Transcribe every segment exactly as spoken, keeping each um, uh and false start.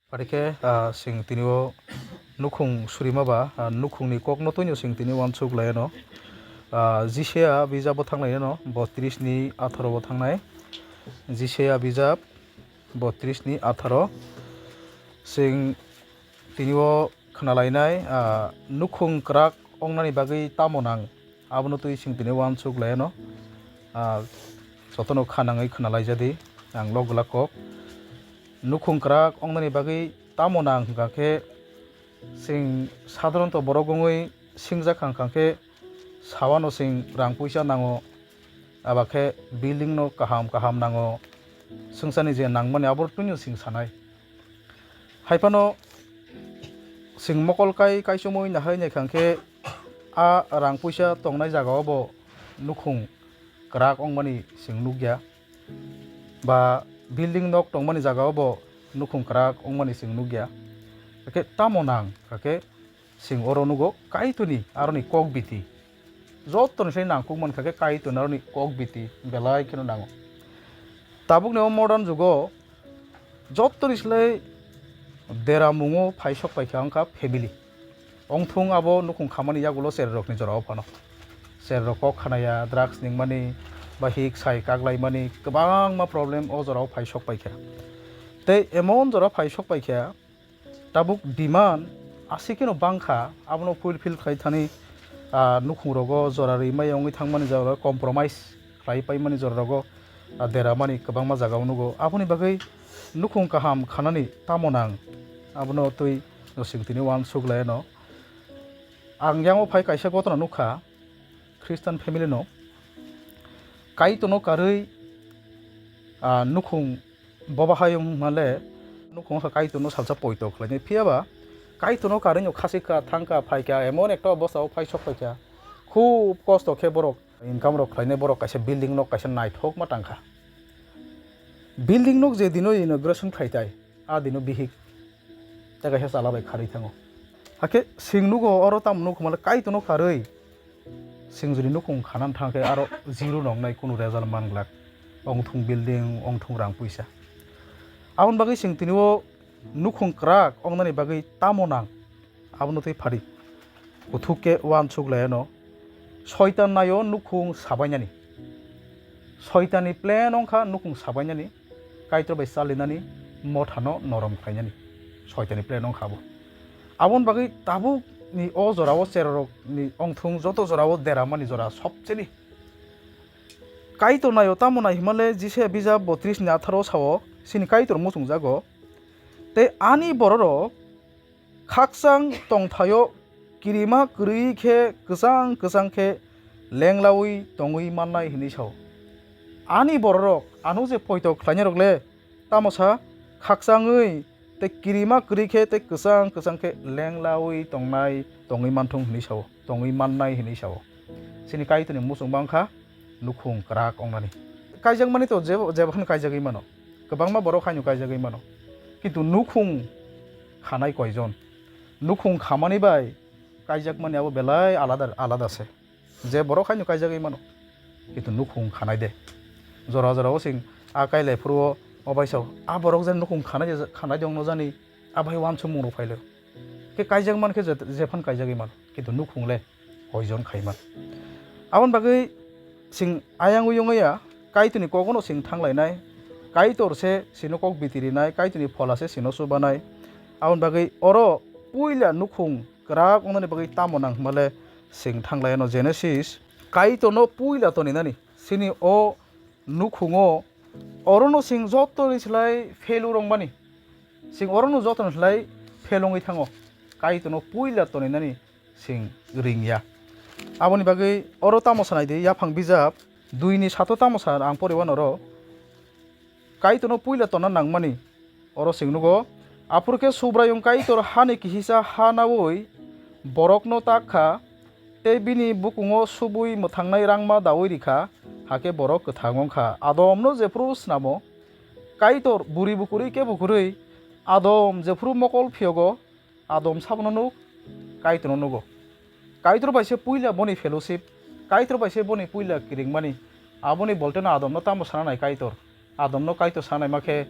Pari khe, ah, chwng tini o nukhung surima ba, ah, nukhungni kokno twino chwng tini uansuk lai anw. Ah, Jisaya bijabo thang lai anw, botris ni atharo o thangnai. Jisaya bijap botris ni atharo. Chwng tini o khna lainai, ah, nukhung kwrak wngnani bagwi tamo nang? Abono twi chwng tini uansuk lai anw. Ah, jotono kha nangwi khna laijadi ang lok glak kok. Nukhung kwrak wngnani bagwi tamo nang hwnkha khe, chwng sadharanto borok wngwi singjak kha hwnkha khe, sawano chwng rang puisa nango, aba khe building no kaham kaham nango, swngcharni je nangmani abo twino chwng sanai. Hai phano chwng mokol kai kaichomwi nahai naikha khe, a rang puisa tongnai jagao bo nukhung kwrak wngmani chwng nukya, ba building nok tongmani jagao bo nukhung kwrak wngmani chwng nukya. Hakhe tamo nang? Hakhe chwng oro nugo Kaitorni aroni kok biti. Jottoni sai nangkuk mankha khe Kaitorni aroni kok biti belai kheno nango. Tabukni o modern jugo jottoni slai deramungo phai sok paikha wngkha family. Ongthung abo nukhung khamani yagulo cherrokni jorao phano. Cherrok kok khanaya, drugs ningmani, ba hik sai kaklaimani kwbangma problem o jorao phai sok paikha. Tei emon jora phai sok paikha, tabuk demand aswk kheno bangkha, abono fulfill khai thani, ah, nukhungrogo jora rimai wngwi thangmani jora compromise khlai paimani jorarogo, ah, deramani kwbangma jagao nugo. Aboni bagwi nukhung kaham khanani tamo nang? Abono twi chwng tini uansuk lai anw. Ang yango phai kaisa gotona nukha, Christian family no Kaitorno karwi, ah, nukhung boba hai wng hwnmale nukhung kha Kaitorno salsa poito khlainai. Phiyaba Kaitorno karwi no khasi kha, thang kha, phai kha, emon ekta obostha o phai sok phai kha. Khub kosto khe borok income rok khlainai, borok kaisa building nok kaisa naithokma tang kha. Building nok je dino inauguration khlai tai, a dino bihik tei kaisa chala bai kharwi thango. Hakhe chwng nugo oro tamo nukmale Kaitorno karwi chwng jodi nukhung khanani thang khe aro zero nongnai, kunu result man glak. Ongthung building, ongthung rang puisa. Aboni bagwi chwng tini o nukhung kwrak wngnani bagwi tamo nang? Abono twi phari. Kuthuk khe uansuk lai anw. Soitan naio nukhung sabainani. Soitanni plan wngkha nukhung sabainani, Kaitor bai chalinani, mothano norom khlainani. Soitanni plan wngkha abo. Aboni bagwi tabukni o jorao cherrokni ongthung joto jorao deramani jora sobseni. Kaitor naio tamo nai himale Jisaya bijap botris ni atharo sao, chini Kaitor muchungjago. Tei ani bororok khakchang tongthaio kirima kwrwi khe kwchang kwchang khe lenglaui tongwi mannai hwnwi sao. Ani bororok ano je poito khlainairok le tamo sa khakchangwi tei kirima kwrwi khe tei kwchang kwchang khe lenglaui tongnai tongwi manthung hwnwi sao, tongwi mannai hwnwi sao. Chini Kaitorni muchung bangkha nukhung kwrak wngnani. Kaijakmani to jebo, jebo kheno kaijagwi mano. Kwbangma borok haino kaijagwi mano. Kintu nukhung khanai koijon? Nukhung khamani bai kaijakmani abo belai alada, alada se. Je borok haino kaijagwi mano. Kintu nukhung khanai de. Jora jora o sing a kailai phuru o, o bai sao, a borok je nukhung khanai, khanai de wngno jani, a bai uansukmung rok phailo. Khe kaijak man khe je, jephan kaijagwi mano, kintu nukhung le koijon khai man. Aboni bagwi chwng ayang ui wngya, Kaitorni kogono chwng thang lainai, Kaitor se chwngno kok biti rinai, Kaitorni phola se chwngno chubanai. Aboni bagwi oro puila nukhung kwrak wngnani bagwi tamo nang hwnmale chwng thang lai anw Genesis, Kaitorno puila toninani chini o nukhungo, orono chwng jotoni slai phelu rwngmani, chwng orono jotoni slai phelungwi thango, Kaitorno puila toninani chwng ringya. Aboni bagwi oro tamo sanai di, Yaphang bijap dui ni sato tamo sa ang poriwan oro, Kaitorno puila tonna nangmani. Oro chwng nugo, aphuru khe Subraiyung Kaitor hani kihisa ha naui borokno tak kha, tei bini bukungo subui mwthangnai rangma daui ri kha, hakhe borok kwthang wng kha. Adomno jephru snamo, Kaitor buri bukurwi kebo kwrwi, Adom jephru mokol phiyogo, Adom sabono nuk, Kaitorno nugo. Kaitor bai se puila boni fellowship, Kaitor bai se boni puila kiringmani. Aboni bolteno Adomno tamo sana nai Kaitor? Adomno Kaitor sanai ma khe,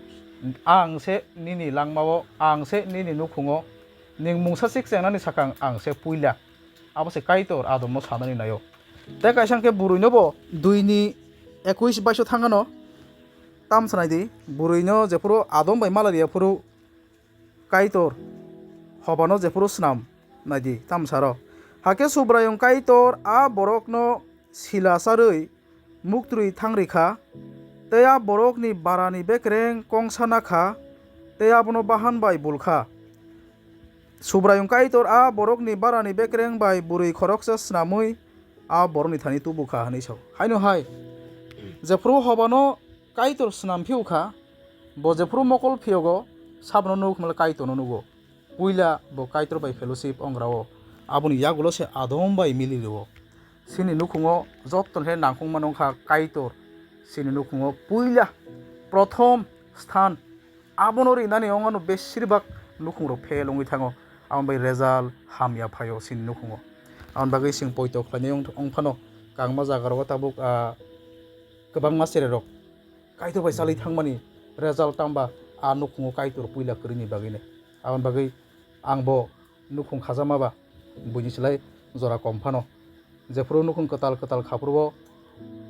Ang se nini langmao, ang se nini nukhungo, ning mungsa chik chengnani sakang ang se puila. Abo se Kaitor Adomno sanani naio. Tei kaisa hwnkhe bwrwinobo dui ni ekuis baiso thangano. Tam sanai di, bwrwino jephuru Adam bai malariya phuru Kaitor hobano jephuru snam naidi tamsaro. Hakhe Subraiyung Kaitor a borokno sila charwi muktrwi thangri kha, tei a borokni barani bekreng kongsa na kha, tei abono bahan bai bul kha. Subraiyung Kaitor a borokni barani bekreng bai bwrwi khoroksa snamwi a borokni thani tubu kha, hwnwi sao. Haino hai, jephuru hobano Kaitor snam phiu kha, bo jephuru mokol phiyogo, sabno nuk hwnle Kaitorno nugo. Puila bo Kaitor bai fellowship ong rao, aboni yagulo se Adam bai mili rwo. Chini nukhungo joto khe nangkukma nung kha Kaitor, chini nukhungo puila, prothom sthan, abono rinani ongano besirbak nukhungrok fail wngwi thango, aboni bai result hamya phaio chini nukhungo. Aboni bagwi chwng poito khlainai wng, wng phano kangma jagarok tabuk, ah, kwbangma chererok Kaitor bai chalwi thangmani result tamba a nukhungo Kaitor puila kwrwini bagwino. Aboni bagwi ang bo nukhung khajama ba buini slai jora kom phano. Jephuru nukhung kwtal kwtal khaphuru o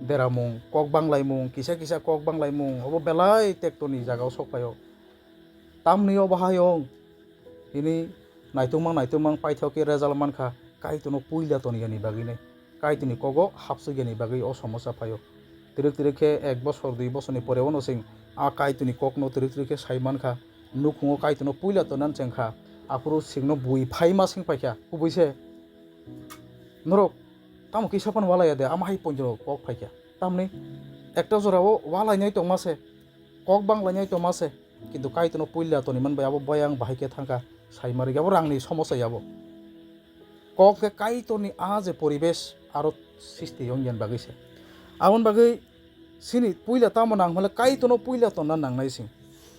deramung, kok banglaimung, kisa kisa kok banglaimung, obo belai tekto ni jaga o sok phaio. Tamni obo hai ong hini naitungmang naitungmang paithok khe result mankha, Kaitorno puila toni yani bagwi nai. Kaitorni kogo hapsuk yani bagwi o somosa phaio. Twrwk twrwk khe ek bosor dui bosorni pore ono chwng a Kaitorni kokno twrwk twrwk khe sai mankha. Nukhungo Kaitorno puila tonnani chengkha, aphuru chwngno bui phaima swng phaikha, kubui se, "Norok tamo kisa phano walaiya de, ama hai poito kok phaikha?" Tamni ekta jorao walainai tongma se, kok banglainai tongma se, kintu Kaitorno puila toniman bai abo boyang bahai khe thangkha, saima rwgya abo rangni somosa yabo. Kok khe Kaitorni a je poribesh aro sisti wngya bagwi se. Aboni bagwi chini puila tamo nang hwnle Kaitorno puila tonna nangnai chwng.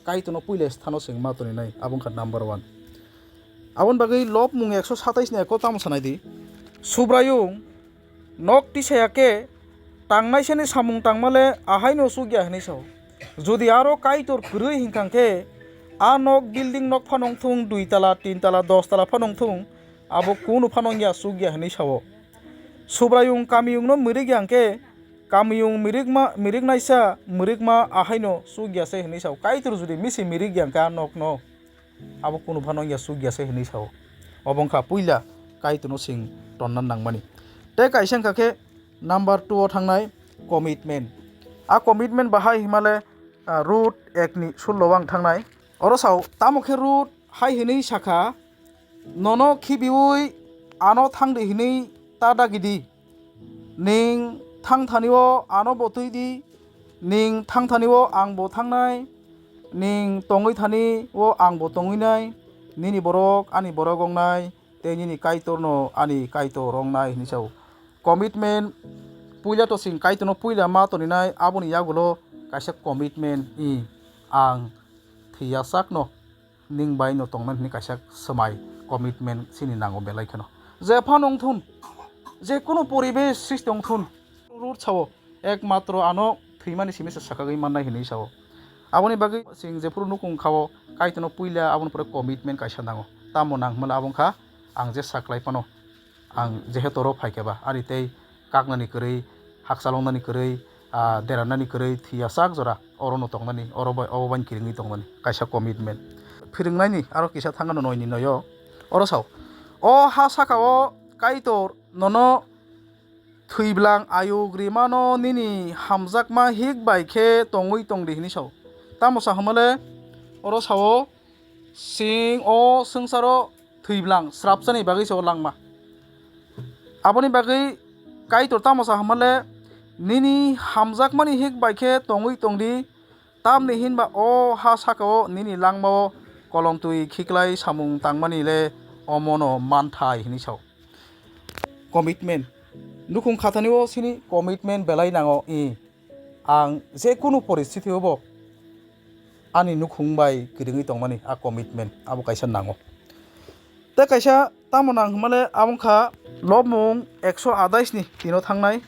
Kaitorno puila sthano chwng ma toninai, abo wngkha number one. Aboni bagwi Lobmung ekso satais ni eko tamo sanai di, Subraiyung nok tisaya khe tangnaisani samung tangmale ahaino chukya hwnwi sao. Jodi aro Kaitor kwrwi hinkha khe a nok building nok phano wngthung, dui tala, tin tala, dos tala phano wngthung, abo kunu phano wngya chukya hwnwi sao. Subraiyung kamiyungno mwrwk ya hwnkhe, kamiyung mwrwkma, mwrwknaisa mwrwkma ahaino chukya se hwnwi sao. Kaitor jodi misi mwrwk ya hwnkhe a nokno, abo kunu phano wngya chukya se hwnwi sao. Obo wngkha puila Kaitorno chwng tonna nangmani. Tei kaisa wngkha khe number two o thangnai commitment. A commitment bahai himale, ah, Rut ek ni sullo o ang thangnai. Oro sao, tamo khe Rut hai hwnwi sakha, "Nono khibiui ano thangdi hwnwi ta dagidi. Ning thang thani o ano bo twi di, ning thang thani o ang bo thangnai, ning tongwi thani o ang bo tongwi nai, nini borok ani borok wngnai, tei nini Kaitorno ani Kaitor wngnai," hwnwi sao. Commitment, puila to chwng Kaitorno puila ma toninai, aboni yagulo kaisa commitment, i, ang thwi yachakno ning bai no tongnai hwnwi kaisa swmai commitment chini nango belai kheno. Je phano wngthun, je kunu poribesh srishti wngthun, Rut sao, ekmatro ano thwimani simi se sakagwi mannai hwnwi sao. Aboni bagwi chwng jephuru nukhung kha-o, Kaitorno puila aboni pore commitment kaisa nango. Tamo nang hwnmale abo wngkha ang je saklai phano. Ang jehetu oro phaikha ba, ani tei kaknani kwrwi, hakchaloknani kwrwi, ah, deranani kwrwi, thwi yachak jora orono tongnani, oro bai, obo bai kiringwi tongnani, kaisa commitment. Phwrwngnaini aro kisa thangano noini noyo, oro sao, "O ha saka-o Kaitor nono thwiblang ayuk rimano nini hamjakma hik bai khe tongwi tongdi," hwnwi sao. Tamo sa hwnmale oro sao, Chwng o swngcharo thwiblang srapsani bagwi se o langma. Aboni bagwi Kaitor tamo sa hwnmale, "Nini hamjakmani hik bai khe tongwi tongdi, tamni hinba o ha saka-o nini langma-o kolomtwi khiklai samung tangmani le omono manthai," hwnwi sao. Commitment. Nukhung khatani o sini commitment belai nango, i. Ang je kunu poristiti o bo ani nukhung bai kwrwngwi tongmani a commitment abo kaisa nango. Tei kaisa tamo nang hwnmale abo wngkha Lobmung ekso adais ni tino thangnai.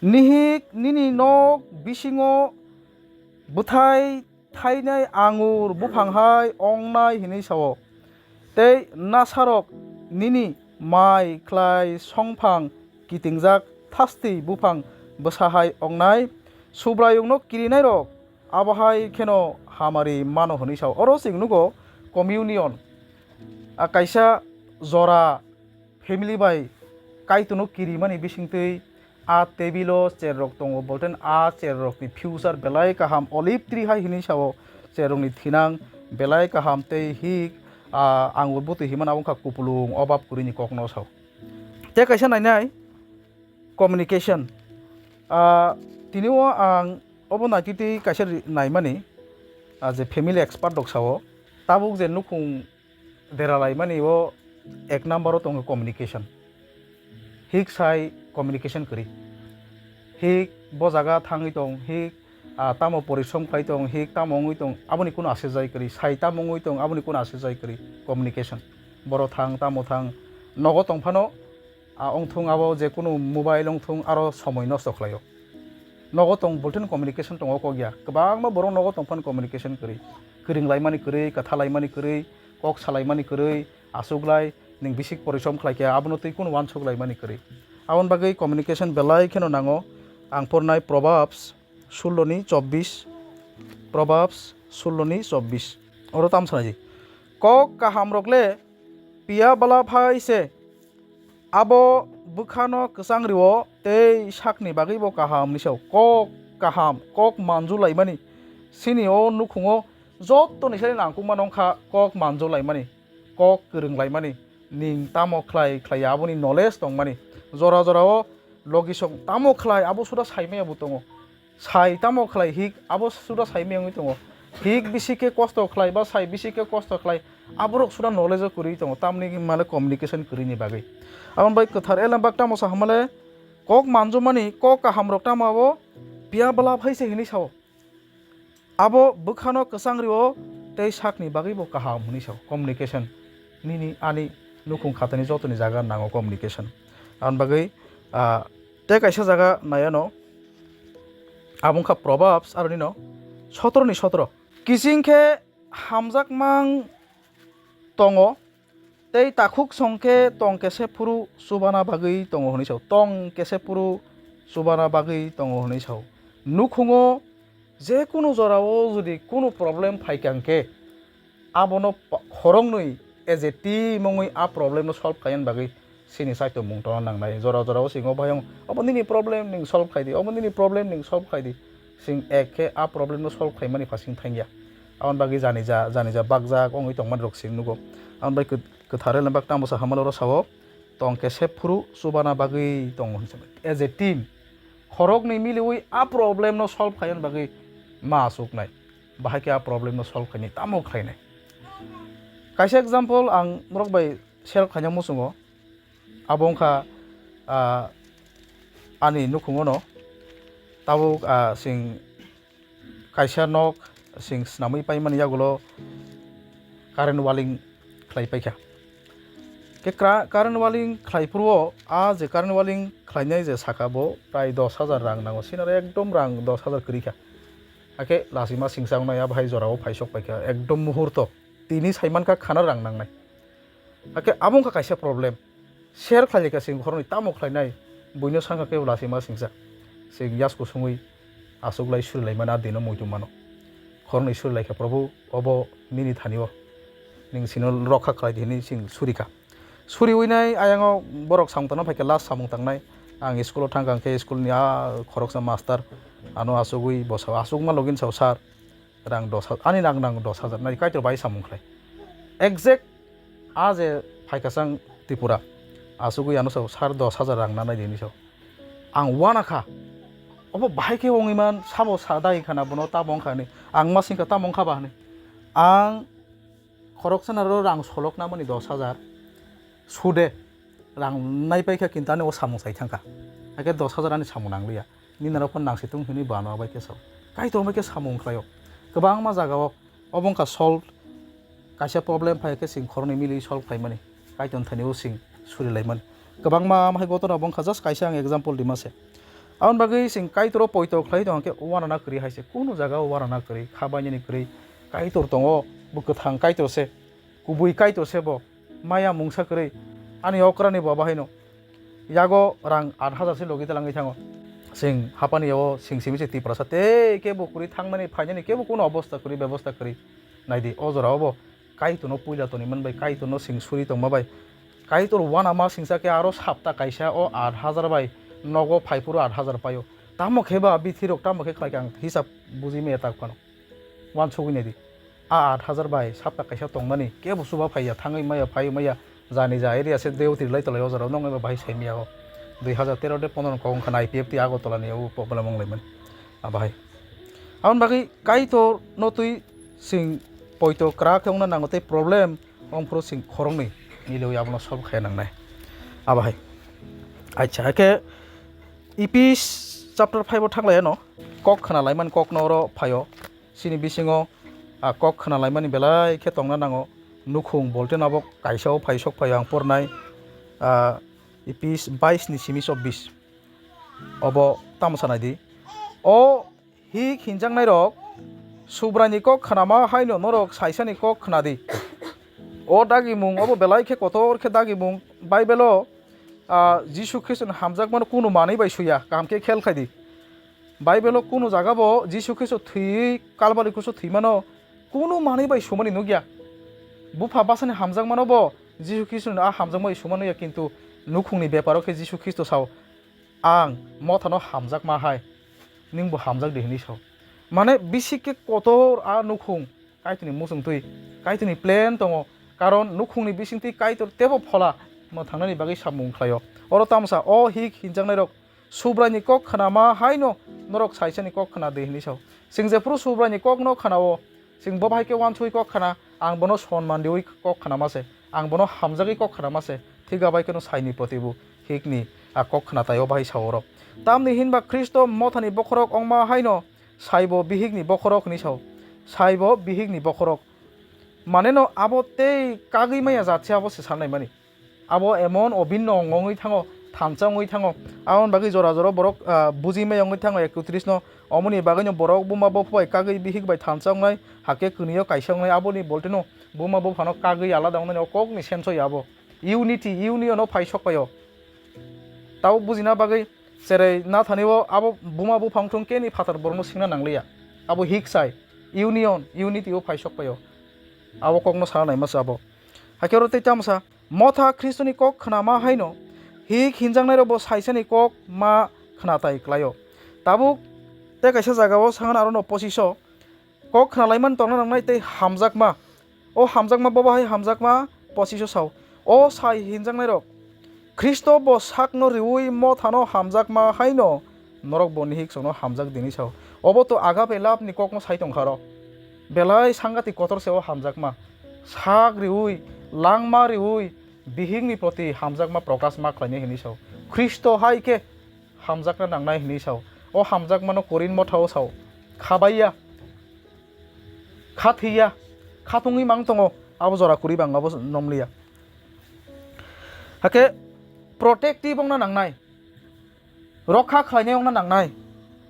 Nihik nini nok bisingo bwthai thainai angur buphang hai ongnai hwnwi sao. Tei nasarok nini mai khlai songphang kitingjak thasti buphang bwsa hai ongnai. Subraiyungno kirinairok abo hai kheno hamari mano hwnwi sao. Oro chwng nugo communion, a kaisa jora family bai Kaitorno kirimani bisingtwi a table-o chair rok tongo, bolten a chair rokni future belai kaham, olive tree hai hwnwi sao, chair rokni thinang belai kaham tei hik, a, angur bwtwi himani abo wngkha kupulung obab kwrwini kokno sao. Tei kaisa nainai communication, a, tini o ang obo naitwi twi kaisa ri-, naimani, a, je family expert rok sao, tabuk je nukhung deralaimani o ek number o tongo communication. Hik sai communication kwrwi. Hik bo jaga thangwi tong, hik, ah, tamo porishrom khlai tong, hik tamo wngwi tong, aboni kuno asirjai kwrwi. Sai tamo wngwi tong, aboni kuno asirjai kwrwi. Communication. Boro thang, tamo thang, nogo tong phano, ah, wngthung abo je kunu mobile wngthung aro somoi nosto khlaio. Nogo tong bultin communication tongo kok ya. Kwbangma borok nogo tong phano communication kwrwi. Kwrwng laimani kwrwi, kwtha laimani kwrwi, kok salaimani kwrwi, aswk lai, nwng bisik porishrom khlai khe abono twi kunu uansuk laimani kwrwi. Aboni bagwi communication belai kheno nango. Ang pornai Proverbs sullo ni chobbish, Proverbs sullo ni chobbish. Oro tam sanai di. Kok kaham rok le piya bala phai se. Abo bwkhano kwchang rio tei sakni bagwibo kaham hwnwi sao. Kok kaham, kok manjulaimani. Chini o nukhungo jottoni sari nangkukmano wngkha kok manjulaimani, kok kwrwnglaimani. Ning tamo khlai khlai aboni knowledge tongmani. Jora jorao logisong tamo khlai abo suda saimaya bo tongo. Sai tamo khlai hik abo suda saimaya wngwi tongo. Hik bisi khe kosto khlai ba sai bisi khe kosto khlai aborok suda knowledge o kwrwi tongo, tamni hwnmale communication kwrwini bagwi. Aboni bai kwthar elembak tamo sa hwnmale kok manjumani kok kahamrok tamo abo piya bwla phai se hwnwi sao. Abo bwkhano kwchang rio tei sakni bagwibo kaham hwnwi sao. Communication nini ani nukhung khatani jotoni jaga nango communication. Aboni bagwi, ah, tei kaisa jaga naiano. Abo wngkha Proverbs aroni no sotoro ni sotoro. Kiching khe hamjakmang tongo, tei takhuk song khe tong kese phuru chubana bagwi tongo hwnwi sao. Tong kese phuru chubana bagwi tongo hwnwi sao. Nukhungo je kunu jorao jodi kunu problem phaikha hwnkhe, abono pa-, khoroknwi as a team wngwi a problem no solve khaina bagwi chini saitomung tongna nangnai. Jora jora o chwng o bayong, "Obo nini problem, nwng solve khai di, obo nini problem, nwng solve khai di." Chwng ek khe a problem no solve khaimani phasing thangya. Aboni bagwi jani ja, jani ja bakjak wngwi tongmani rok chwng nugo. Aboni bai kwt-, kwthar elembak tamo sa hamalo oro sao, tong kese phuru chubana bagwi tongo hwnwi sao. As a team, khoroknwi miliwi a problem no solve khaina bagwi ma achuknai. Bahai khe a problem no solve khainai, tamo khlainai. Kaisa example ang norok bai share khaina muchungo. Abo wngkha, ah, ani nukhungo no tabuk, ah, chwng kaisa nok chwng swnamwi paimani yagulo current waling khlai paikha. Khe kra-, current waling khlai phuru o, a je current waling khlainai je saka bo prai dos hajar rang nango, sinaro ekdom rang dos hajar kwrwi kha. Hakhe lachima singsa wngnai, a bahai jorao phaisok paikha, ekdom muhurto tini saimankha khana rang nangnai. Hakhe abo wngkha kaisa problem. Share khlaikha chwng khoroknwi tamo khlainai, buino sangkha khe lachima singsa. Chwng yasku songwi achuklai surilaimani a dino muitu mano. Khoroknwi surilaikha, "Probhu, obo nini thani o. Nwng chini rokha khlai di," hwnwi chwng surikha. Suriwinai ayango borok samung tangna phaikha, last samung tangnai. Ang school o thangkha hwnkhe school ni a khoroksa master ano achugwi bo sao, achukma login sao, "Sir, rang dos hajar, ani rang nango dos hajar, nai Kaitor bai samung khlai." Exact a je phaikha chang Tripura, achugwi ano sao, "Sir, dos hajar rang nanai di," hinwi sao. Ang uanakha, obo bahai khe wngwi man, sabo sa dai khana bono tamo wngkha hinwi. Ang ma singkha tamo wngkha ba hinwi. Ang khoroksa naro rang solok namani dos hajar sude rang naipaikha, kintu ani o samung sai thangkha. Hakhe dos hajar ani samung nangliya. Nini rok phano nangsitung hinwi bano abai khe sao. Kaitor bai khe samung khlaio. Kwbangma jagao obo wngkha solve. Kaisa problem phai khe chwng khoroknwi mili solve khlaimani. Kaitor thani o chwng surilaimani. Kwbangma hai gotorno obo wngkha, just kaisa ang example rima se. Aboni bagwi chwng Kaitor o poito khlai tong khe uanana kwrwi hai se, kunu jaga o uanana kwrwi, kha bainani kwrwi. Kaitor tongo, bo kwthang Kaitor se, kubui Kaitor se bo, maya mungsa kwrwi. Ani okrani bo abo haino yago rang aat hajar se logi talangwi thango. Chwng hapani o chwng simi se Tiprasa tei kebo kwrwi thangmani phainani kebo kunu obosta kwrwi, bebosta kwrwi. Naidi o jora o bo Kaitorno puila toniman bai, Kaitorno chwng suri tongma bai, Kaitor uanama singsa khe aro sapta kaisa o aat hajar bai nogo phai phuru aat hajar paio. Tamo khe ba bithi rok tamo khe khlai khe ang hisab buji maya tak phano. Uansugwi naidi. A aat hajar bai sapta kaisa tongmani kebo chuba phaiya, thangwi maya, phaiwi maya, jani ja area se deu tiri lai tolai o jora o noknai ba bahai sai maya o. Dui hajar tero de pondro kok wngkha na I P F T Agartala ni o problem wng laimani. Abahai. Aboni bagwi Kaitor no twi chwng poito kwrak khe wngna nango tei problem wng phuru chwng khoroknwi miliwi abono solve khaiya nangnai. Abahai. Acha, hakhe Ephes chapter five o thang lai ano kok khna laimani kokno oro phaio. Chini bisingo a kok khna laimani belai khe tongna nango. Nukhung bolte no abo kaisa o phai sok phaio ang pornai, ah, Ephes bais ni simi chobbish. Obo tamo sanai di. O hik hinjaknairok Subraini kok khnama haino norok saisani kok khna di. O dagimung obo belai khe kotor khe dagimung. Bible-o, ah, Jisu Khristoni hamjakmano kunu manwi bai suya, kaham khe khel khai di. Bible-o kunu jaga bo Jisu Khristo thwiwi Kalbari kruso thwimano kunu manwi bai sumani nukya. Bupha bwsani hamjakmano bo Jisu Khristoni a hamjakma bai sumano ya, kintu nukhungni beparo khe Jisu Khristo sao, "Ang mothano hamjakma hai, nwngbo hamjak di," hwnwi sao. Mane bisi khe kotor a nukhung Kaitorni muchungtwi, Kaitorni plan tongo, karon nukhungni bisingtwi Kaitor teibo phola mwthangnani bagwi samung khlaio. Oro tamsa o hik hinjaknairok Subraini kok khnama haino norok saisani kok khna di hwnwi sao. Chwng jephuru Subraini kokno khnao, chwng bo bahai khe uansugwi kok khna, ang bono sonman riwi kok khnama se, ang bono hamjagwi kok khnama se, thik abai kheno saini protibu hikni a kok khna tai o bahai sao oro. Tamni hinba Khristo mothani bokhorok ongma haino saibo bihikni bokhorok hwnwi sao, saibo bihikni bokhorok. Maneno abo tei kagwi maya jat se abo se sanai mani. Abo emon obinno ong-, ongwi thango, thansa ongwi thango. Aboni bagwi jora jora borok, ah, buji maya ongwi thango ekotris no. Omoni bagwino borok buma bupha bai kagwi bihik bai thansa ongnai, hakhe kwnwi o kaisa ongnai. Aboni bolteno buma buphano kagwi alada ongnani o kokni senso ya abo. Unity, union o phai sok pai o. Tabuk bujina bagwi cherai nathani o abo buma buphang thung keni phatar borokno singna nangliya. Abo hik sai, union, unity o phai sok pai o. Abo kokno sana naima se abo. Hakhe oro tei tamo sa, motha Khristoni kok khnama haino hik hinjaknairokbo saisani kok ma khnatai klaio. Tabuk tei kaisa jagao sangan arono pochisho kok khnalaimani tongna nangnai tei hamjakma. O hamjakma bobo hai hamjakma pochisho sao. O sai hinjaknairok Khristo bo sakno riui mothano hamjakma haino norok bo nihiksongno hamjak di hwnwi sao. Obo to agape love ni kokno sai tongkha oro. Belai sangati kotor se o hamjakma. Sak riui, langma riui, bihikni proti hamjakma prokash ma khlainai hwnwi sao. Khristo hai khe hamjakna nangnai hwnwi sao. O hamjakmano Korinth mothao sao. Khabaiya, khathwiya, khathungwi mang tongo, abo jora kwrwi bang abo nomliya. Hakhe protective wngna nangnai, rokha khlainai wngna nangnai.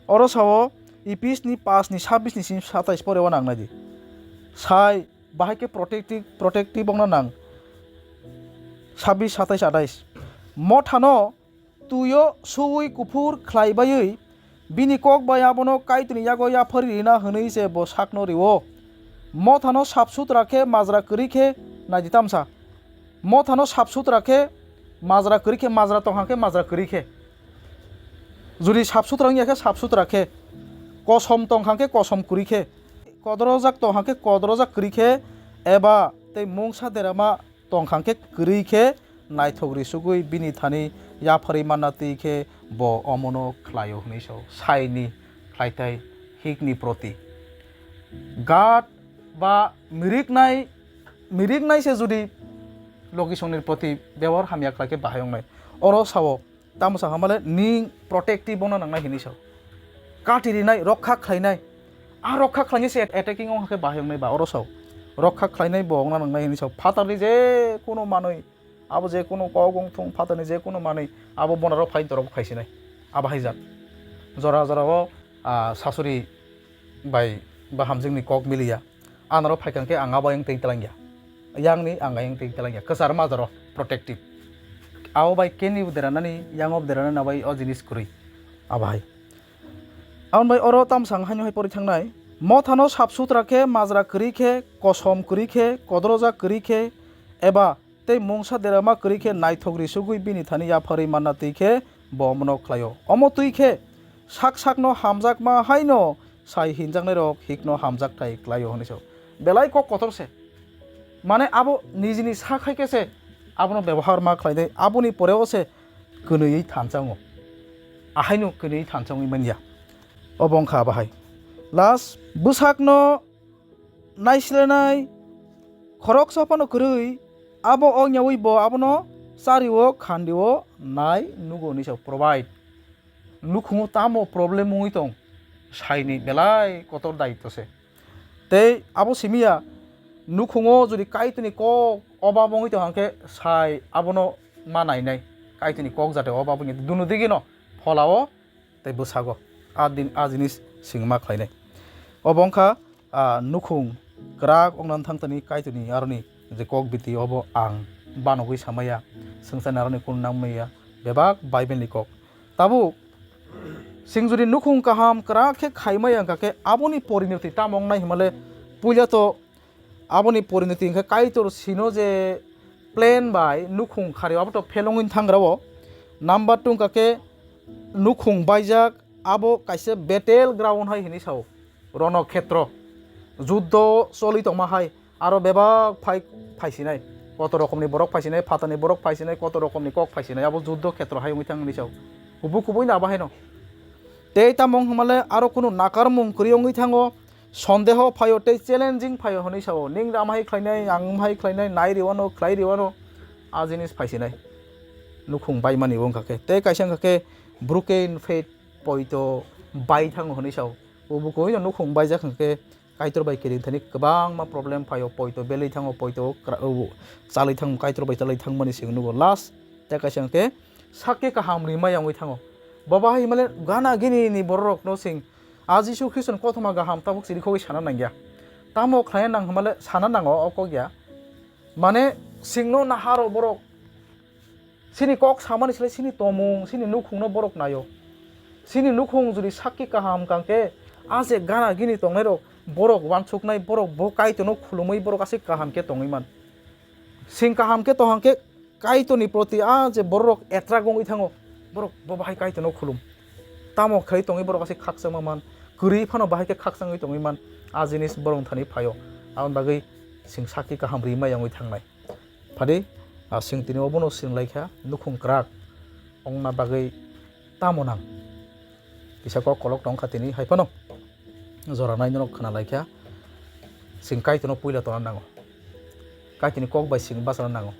Oro sao Ephes ni paanch ni sabbish ni simi satais pore o nangnai di. Sai bahai khe protective, protective wngna nang. Sabbish, satais, atais. Mothano tuio suui kuphur khlai baiwi bini kok bai abono Kaitorni yago yapharwi rina hwnwi se bo sakno rio. Mothano sap sutra khe majra kwrwi khe nai di tamsa. Mothano sap sutra khe majra kwrwi khe, majra tongkha khe majra kwrwi khe. Judi sap sutra wngya khe sap sutra khe, kosom tongkha khe kosom kwrwi khe, kodorojak tongkha khe kodorojak kwrwi khe, eba tei mungsa derama tongkha khe kwrwi khe naithok risugwi bini thani yapharwi manna twi khe bo omono khlaio hwnwi sao. Saini khlaitai hikni proti God ba miriknai, miriknai se judi logisongni proti bebohar hamya khlai khe bahai wngnai. Oro sao, tamo sa hamale ning protective wngna nangnai hinwi sao. Kati rinai, rokha khlainai. A rokha khlainai se attacking wng khe bahai wngnai ba oro sao. Rokha khlainai bo wngna nangnai hinwi sao. Phatarni je kuno manwi, abo je kuno kok wng thung, phatarni je kuno manwi, abo bonaro phai dorok phaisinai. Abo hai jat. Jora jora o, ah, sasuri bai ba hamjwkni kok miliya. Anoro phaikha khe ang abo yang tei telangya. Yang ni ang yang tei telangya. Kwchar majaro protective. Abo bai keni bo deranani, yang o deranani abo bai o jinis kwrwi. Abo hai. Aboni bai oro tamsang haino hai pori thangnai. Mothano sap sutra khe majra kwrwi khe, kosom kwrwi khe, kodroja kwrwi khe, eba tei mungsa derama kwrwi khe naithok risugwi bini thani yapharwi manna twi khe bo omono khlaio. Omo twi khe sak sakno hamjakma haino sai hinjaknairok hikno hamjakthai khlaio hwnwi sao. Belai kok kotor se. Mane abo nijini sak hai khe se abono bebohar ma khlainai, aboni poreo se kwnwi thansa wngo. Ahaino kwnwi thansa wngwi manya. Obo wngkha abo hai. Last, bwsakno naislenai khoroksa phano kwrwi, abo ongyawi bo abono chario khandio nai nugo hwnwi sa provide. Nukhungo tamo problem wngwi tong, saini belai kotor daityo se. Tei abo simiya, nukhungo jodi Kaitorni kok obab wngwi tong hwnkhe sai abono ma nainai. Kaitorni kok jate obab wngya dunu digino pholao tei bwsago a din, a jinis singma khlainai. Obo wngkha, ah, nukhung kwrak ongna thang tani Kaitorni aroni je kok biti obo ang banogwi samaya, swngcharni aroni kunu nangmaya, bebak Bible ni kok. Tabuk sing jodi nukhung kaham kwrak khe khaimaya wngkha khe aboni porinoti tamo wngnai himale puila to Aboni porinoti hwnkhe Kaitor sino je plan bai nukhung khari abo to phelongwi thangrao. Number two hwnkha khe nukhung baijak abo kaisa battle ground hai hinwi sao. Rono khetro. Juddo choli tongma hai aro bebak phai phaisinai. Koto rokomni borok phaisinai, phatani borok phaisinai, koto rokomni kok phaisinai. Abo juddo khetro hai wngwi thang hinwi sao. Kubui kubui no abo haino. Tei tamo wngkha male aro kunu nakarmung kwrwi wngwi thango. Sondeho phaio tei challenging phaio hwnwi sao, "Ning ram hai khlainai, ang hai khlainai, nai riwano, khlai riwano." A jinis phaisinai. Nukhung baimani bo wngkha khe. Tei kaisa wngkha khe broken faith, poito bai thango hwnwi sao. Bo bukuino nukhung baijak hwnkhe Kaitor bai kiring thani kwbangma problem phaio, poito belwi thango, poito kra-, o, chalwi thang, Kaitor bai chalwi thangmani sing nugo. Last tei kaisa hwnkhe sakki kaham rimai wngwi thango. Bo bahai himale gana gini ni borok no sing A Jisu Khristo ni kothoma kaham tabuk chirikhogwi sana nangya. Tamo khlai nang hwnmale sana nango o kok ya. Mane singno naharo borok. Sini kok samani slai sini tomung, sini nukhungno borok nayo. Sini nukhung jodi sakki kaham kangkhe, a je gana gini tongnairok borok wansuknai, borok bo Kaitorno khulumwi borok aswk kaham khe tongwi man. Sing kaham khe tong hwnkhe Kaitorni proti a je borok attract wngwi thango, borok bo bahai Kaitorno khulum. Tamo khlai tongwi borok aswk khakchangma man, kwrwi phano bahai khe khakchangwi tongwi man, a jinis borok thani phaio. Aboni bagwi sing sakki kaham rimai wngwi thangnai. Phadi, a, sing tini obono sing laikha, nukhung kwrak wngna bagwi tamo nang? Kisa kok kolok tong kha tini hai phano. Jora nai norok khna laikha, sing Kaitorno puila tongna nango. Kaitorni kok bai sing bachana nango.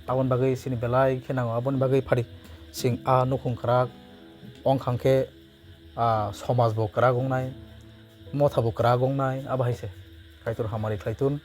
Aboni bagwi sini belai khe nango, aboni bagwi phadi sing a nukhung kwrak wng kha khe, a, somaj bo kwrak wngnai, motha bo kwrak wngnai, abo hai se. Kaitor hamari khlai tun.